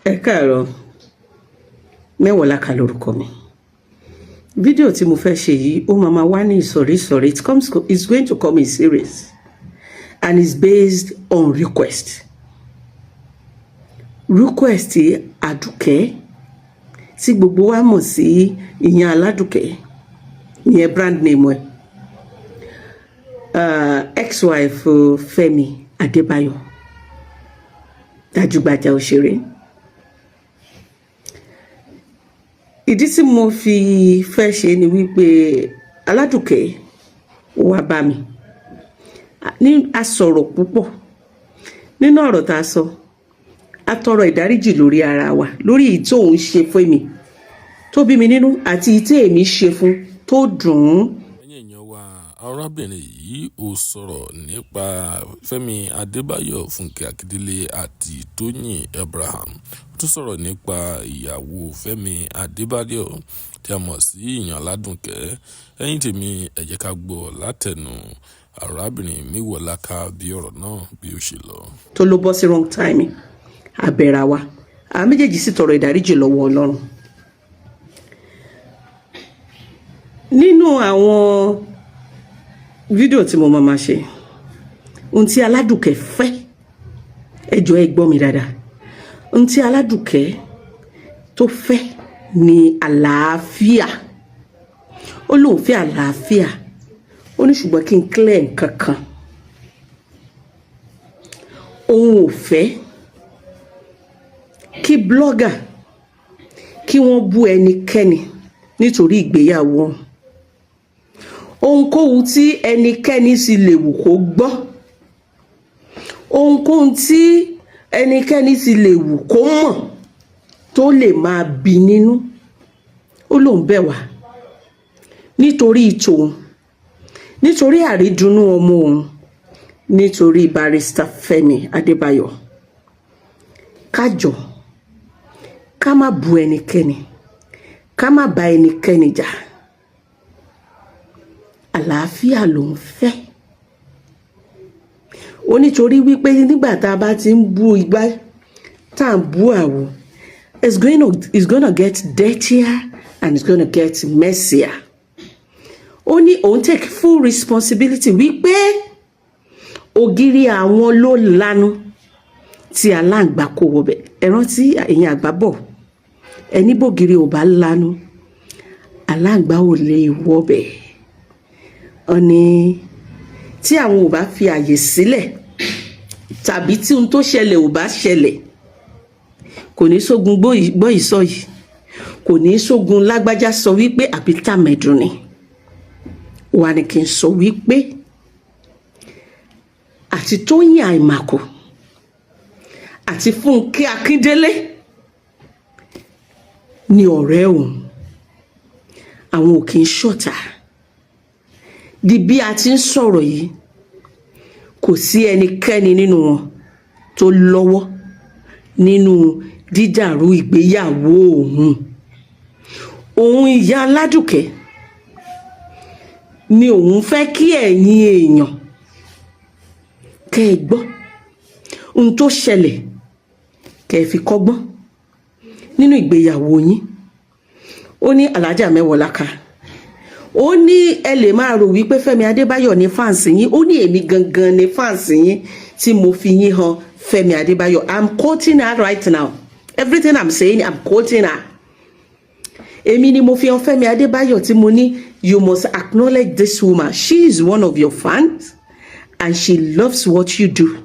Ẹ káàárọ̀. Mẹ́wọ̀láka lórúkọ mi. Fídíò tí mo fẹ́ ṣe yìí, ó máa ma wá ní ìsọ̀rí ìsọ̀rí. It's going to come in series and it's based on request. Request Àdùkẹ́ tí gbogbo wa mọ̀ sí ìyẹn Aládùkẹ́, ìyẹn brand name ẹ̀, ex-wife Fẹ́mi Adébáyọ̀, gbajúgbajà òṣèré. Ìdí tí mo fi fẹ́ ṣe ni wípé Aládùkẹ́ wá bá mi ní a sọ̀rọ̀ púpọ̀. Nínú ọ̀rọ̀ tá a sọ, a tọrọ ìdáríjì lórí ara wa, lórí èyí tó ń ṣe fún mi tó bí mi nínú àti èyí tí èmi ṣe fún tó dùn ún. Ẹ̀yin èèyàn wa, arábìnrin yìí ò sọ̀rọ̀ nípa Fẹ́mi Adébáyọ̀, Fúnkẹ́ Akíndélé àti Tóyìn Abraham. Ó tún sọ̀rọ̀ nípa ìyàwó Fẹ́mi Adébáyọ̀ tí a mọ̀ sí Ìyàn Aládùnkẹ́. Ẹ̀yin tèmi, ẹ jẹ́ ká gbọ́ látẹnu arábìnrin Mewolaka bí ọ̀rọ̀ náà bí ó ṣe lọ. Tó ló bọ́ sí wrong timing, àbẹ̀rẹ̀ wa, àwọn méjèèjì sì tọrọ ìdáríjì lọ́wọ́ Ọlọ́run. Nínú àwọn fídíò tí mo máa ma ṣe, ohun tí Aládùkẹ́ fẹ́, ẹ jọ̀ọ́, ẹ gbọ́ mi dáadáa, ohun tí Aládùkẹ́ tó fẹ́ ní àlàáfíà. Ó lóun fẹ́ àlàáfíà. Ó ní ṣùgbọ́n kí n clear nǹkan kan, òun ò fẹ́ kí blogger kí wọ́n bú ẹnikẹ́ni nítorí ìgbéyàwó òun. Ohunkóhun tí ẹnikẹ́ni sì lè wù kó gbọ́, ohunkóhun tí ẹnikẹ́ni sì lè wù kó mọ̀ tó lè máa bí nínú, ó lóun bẹ̀ wá nítorí tòun, nítorí àrídùnnú ọmọ òun, nítorí Barrister Fẹ́mi Adébáyọ̀, ká jọ̀ọ́, ká má bu ẹnikẹ́ni, ká má bá ẹnikẹ́ni jà. Àlàáfíà lòun fẹ́. Ó nítorí wípé nígbà tá a bá ti ń bú igbá, tá à ń bú àwo, it's gonna get dirtier and it's gonna get messier. Ó ní òun take full responsibility wípé ògiri àwọn ló lanu tí aláǹgbá kó wọbẹ̀. Ẹ rántí, ẹ̀yin àgbà bọ̀, ẹni bògiri ò bá lanu, aláǹgbá ò lè wọbẹ̀. Ó ní tí àwọn ò bá fi àyè sílẹ̀ tàbí tí ohun tó ṣẹlẹ̀ ò bá ṣẹlẹ̀, kò ní sógun gbọ́ ìsọ yìí, kò ní sógun lágbájá sọ wípé àbí tàmẹ̀dùn ni wà ní kí n sọ wípé àti Tóyìn Àìmàkù àti Fúnkẹ́ Akíndélé ní ọ̀rẹ́ òun, àwọn ò kì í ṣọ̀tá. Di bí a ti ń sọ̀rọ̀ yìí, kò sí ẹnikẹ́ni nínú wọn tó lọ́wọ́ nínú dídàrú ìgbéyàwó òun. Òun ìyá Aládùkẹ́ ni òun fẹ́ kí ẹ̀yin èèyàn kẹ́ ẹ gbọ́ ohun tó ṣẹlẹ̀, kẹ́ ẹ fi kọ́gbọ́n nínú ìgbéyàwó yín. Ó ní Alájà Mẹ́wọ̀láka, ó ní ẹ lè máa rò wípé Fẹ́mi Adébáyọ̀ ní fans yín. Ó ní èmi gangan ní fans yín tí mo fi yín hàn Fẹ́mi Adébáyọ̀. I'm quoting her right now. Everything I'm saying, I'm quoting her. Èmi ni mo fi hàn Fẹ́mi Adébáyọ̀ tí mo ní, "You must acknowledge this woman. She is one of your fans and she loves what you do."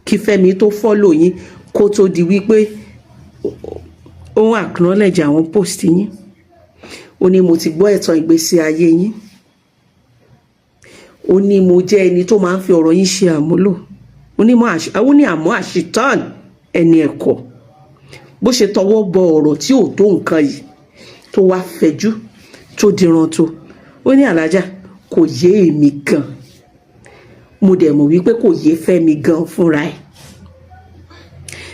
Kí Fẹ́mi tó follow yín, kó tó di wípé ó ń acknowledge àwọn post yín, ó ní mo ti gbọ́ ẹ̀tàn ìgbésí ayé yín. Ó ní mo jẹ́ ẹni tó máa ń fi ọ̀rọ̀ yín ṣe àmúlò. Ó ní àmọ́ àṣetán ẹni ẹ̀kọ́ bó ṣe tọwọ́ bọ ọ̀rọ̀ tí ò tó nǹkan yìí, tó wá fẹ̀jú, tó diran tó. Ó ní alájà, kò yé èmi gan, mo dẹ̀ mọ̀ wípé kò yé Fẹ́mi gan fúnra ẹ̀.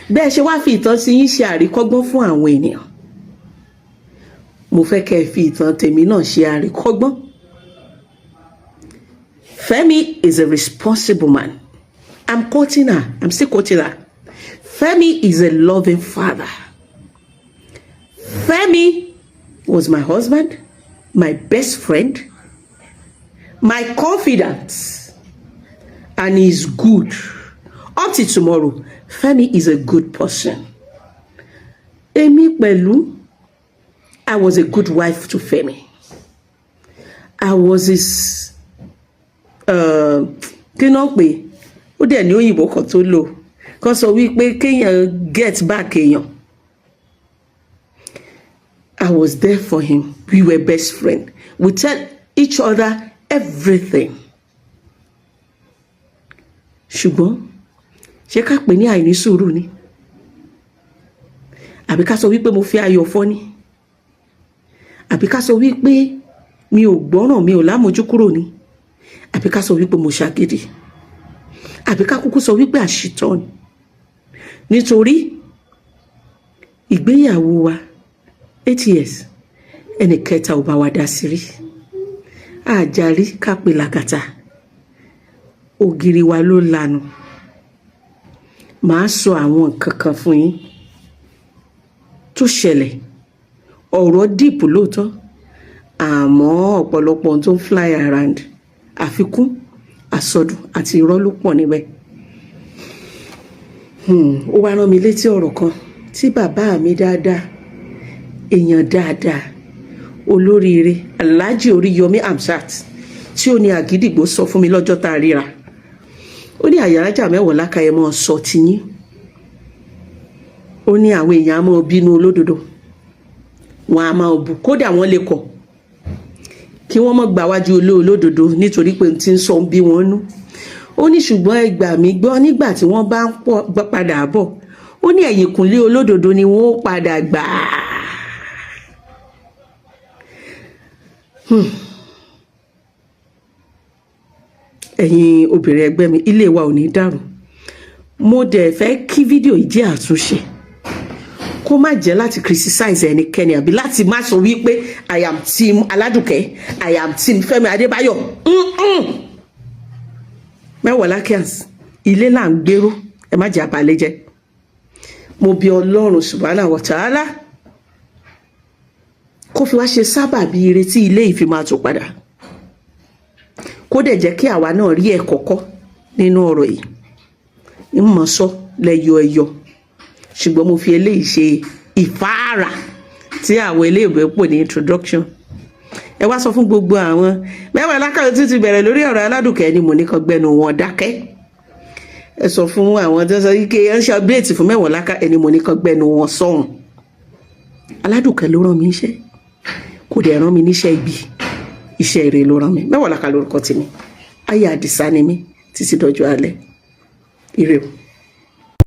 Bẹ́ẹ̀ ṣe wá fi ìtàn sí yín ṣe àríkọ́gbọ́n fún àwọn ènìyàn, mo fẹ́ kẹ́ ẹ fi ìtàn tèmi náà ṣe àríkọ́gbọ́n. Fẹ́mi is a responsible man. I'm quoting her. I'm still quoting her. Fẹ́mi is a loving father. Femi was my husband, my best friend, my confidant, and he's good. Up till tomorrow, Femi is a good person. Èmi pẹ̀lú, I was a good wife to Femi. I was his, kí náà pé ó dẹ̀ ní òyìnbó kan tó lò kan sọ wípé kéèyàn get back èèyàn. I was there for him. We were best friends. We tell each other everything. Ṣùgbọ́n ṣé ká pè ní àìní sùúrù ni, àbí ká sọ wípé mo fi ayọ̀ fọ́ ni, àbí ká sọ wípé mi ò gbọ́ràn, mi ò lámojú kúrò ni, àbí ká sọ wípé mo ṣàgídí, àbí ká kúkú sọ wípé àṣìtọ́ ni? Nítorí ìgbéyàwó wa, 8 years, ẹnì kẹta ò bá wa dá sí rí, àjàrí ká pè làkàtà, ògiri wa ló lanu. Màá sọ àwọn nǹkan kan fún yín tó ṣẹlẹ̀. Ọ̀rọ̀ deep lóòótọ́, àmọ́ ọ̀pọ̀lọpọ̀ ohun tó ń fly around, àfikún àsọdùn àti irọ́ ló pọ̀ níbẹ̀. Ó wá rán mi létí ọ̀rọ̀ kan tí bàbá mi dáadáa, èèyàn dáadáa, olóríire, Alhaji Oríyọmí Hamzat, tí ó ní àgídìgbò, sọ fún mi lọ́jọ́ tá a ríra. Ó ní àyàrájà mẹ́wàá lákàyè mọ́ sọ tiyín. Ó ní àwọn èèyàn á máa bínú olódodo, wọn á máa bù, kódà wọ́n lè kọ̀ kí wọ́n mọ̀ gbà wájú olódodo nítorí pé n ti ń sọ bí wọ́n nú. Ó ní ṣùgbọ́n ẹ gbà mí gbọ́, nígbà tí wọ́n bá ń padà bọ̀, ó ní ẹ̀yìnkùnlé olódodo ni wọ́n ó padà gbà á. Ẹ̀yin obìnrin ẹgbẹ́ mi, ilé wa ò ní dàrú. Mo dẹ̀ fẹ́ kí fídíò yìí jẹ́ àtúnṣe, kó má jẹ́ láti criticize ẹnikẹ́ni àbí láti má sọ wípé I am team Aládùkẹ́, I am team Fẹ́mi Adébáyọ̀. Mẹ́wàá lákíyàs, ilé là ń gbèrò, ẹ má jẹ́ abalẹ̀ jẹ́. Mo bi Ọlọ́run subhanahu wa ta'ala kó fi wá ṣe sábàbí ire tí ilé yìí fi máa tó padà, kó dẹ̀ jẹ́ kí àwa náà rí ẹ̀kọ́ kọ́ nínú ọ̀rọ̀ yìí. Ń mọ̀ sọ lẹ́yọ ẹyọ, ṣùgbọ́n mo fi eléyìí ṣe ìfáàrà tí àwọn eléèbó pò ní introduction. Ẹ wá sọ fún gbogbo àwọn mẹ́wàá lákàtúntì tún ti bẹ̀rẹ̀ lórí ọ̀rọ̀ Aládùkẹ́ ni mo ní kàn gbẹnu wọn dákẹ́. Ẹ sọ fún àwọn tó sọ ike ẹ ń ṣe update fún mẹ́wàá lákà ẹni mo ní kàn gbẹnu wọn sọ̀hún. Aládùkẹ́ ló rán mi iṣẹ́, kò dẹ̀ rán mi níṣẹ́ ibi, iṣẹ́ ire ló rán mi. Mẹ́wàá lákà lórúkọ tèmi, ayé àdìsá ni mí títí dọjọ́ alẹ́. Ire o.